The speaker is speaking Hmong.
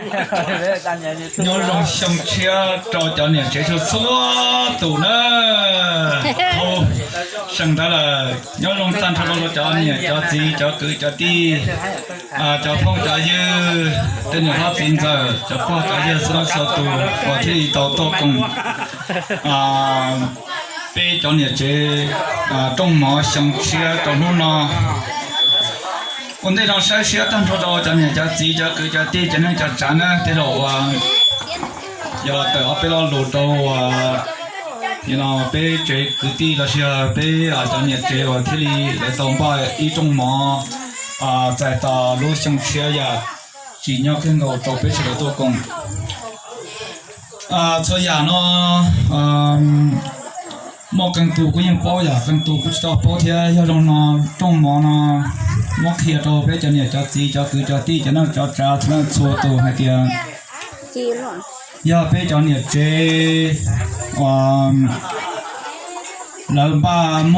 Nyob zoo xyoo tshiab rau cov niam tsev txhua txhua tus na. Hauv seem ntawd lawm, nyob zoo tag nrho rau cov niam cov txiv cov kwv cov tij, cov phooj cov ywg, tej niam hlob txiv ntxawm, cov pog cov yawg txhua leej txhua tus uas thiaj li tau tuaj koom peb cov niam tsev rooj mov xyoo tshiab rau hnub no. Ua ntej no saib siab tag nrho rau cov niam cov txiv cov kwv cov tij cov neej cov tsav na, tej zaum uas yog tawm ob peb lo lus rau uas peb tsev kwv tij los sis peb cov niam tsev uas thiaj li lawv tau npaj ib rooj mov txais tos lub xyoo tshiab yam tsim nyog kawg nkaus rau peb sawv daws tuaj koom. Txhua yam no muaj qee tus kuj yeej paub, yam qee tus kuj tsis tau paub thiab. Yog zoo no rooj mov no muab qhia rau peb cov niam cov txiv cov kwv cov tij cov neej cov tsav txhua leej txhua tus hais tias yog peb cov niam tsev uas lawv npaj muaj